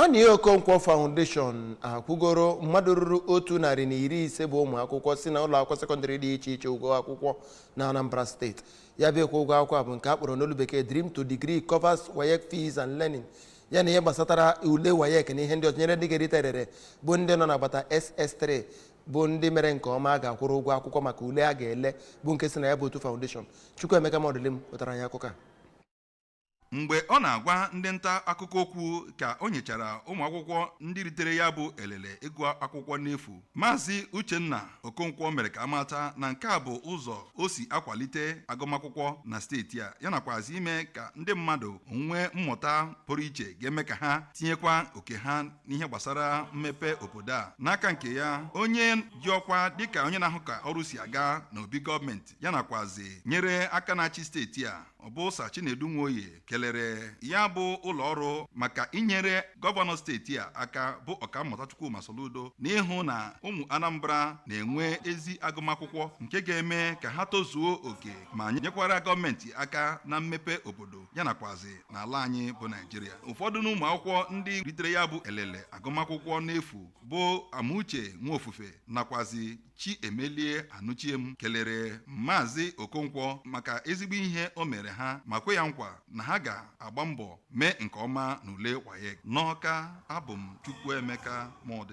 Annie Okonkwo Foundation akwụgoro mmadụ ruru 150 bụ ụmụ akwụkwọ si na ụlọ akwụkwọ sekọndịrị dị iche iche ụgwọ akwụkwọ na Anambra Steeti. Ya bụ ịkwụ ụgwọ akwụkwọ a bụ nke a kpọrọ n'olu bekee Dream to Degree, covers WAEC fees and learning, ya na ihe gbasatara ule WAEC na ihe ndị ọzọ nyere ndị ga-erite erere bụ ndị nọ n'agbata SS3, bụ ndị mere nke ọma a ga-akwụrụ ụgwọ akwụkwọ maka ule a ga-ele, bụ nke si na ya bụ otu foundation. Chukwuemeka Modilim wetara anyị akụkọ a. Mgbe ọ na-agwa ndị nta akụkọ okwu ka o nyechara ụmụ akwụkwọ ndị ritere ya bụ elele ịgụ akwụkwọ n'efu, Maazị Uchenna Okonkwo mere ka amata na nke a bụ ụzọ o si akwalite agụmakwụkwọ na steeti a, ya nakwazi ime ka ndị mmadụ nwee mmụta pụrụ iche ga-eme ka ha tinyekwa oke ha n'ihe gbasara mmepe obodo a. N'aka nke ya, onye ji ọkwa dịka onye na-ahụ ka ọrụ si aga n'obi gọọmenti, ya nakwazi nyere aka na-achị steeti a, ọ bụ Sir Chinedu Nwoye, kelere ya bụ ụlọ ọrụ maka inyere gọvanọ steeti a aka, bụ Ọkammụta Chukwuma Soludo, n'ịhụ na ụmụ Anambra na-enwe ezi agụmakwụkwọ nke ga-eme ka ha tozuo oke ma nyekwara gọọmenti aka na mmepe obodo, ya nakwazi n'ala anyị bụ Naijiria. Ụfọdụ n'ụmụ akwụkwọ ndị ritere ya bụ elele agụmakwụkwọ n'efu bụ Amuche Nwaofufe nakwazi Chiemelie Anuchiem kelere Maazị Okonkwo maka ezigbo ihe o mere ha ma kwe ya nkwa na ha ga-agba mbọ mee nke ọma n'ule WAEC. N'Ọka, abụ m Chukwuemeka Mọdụ.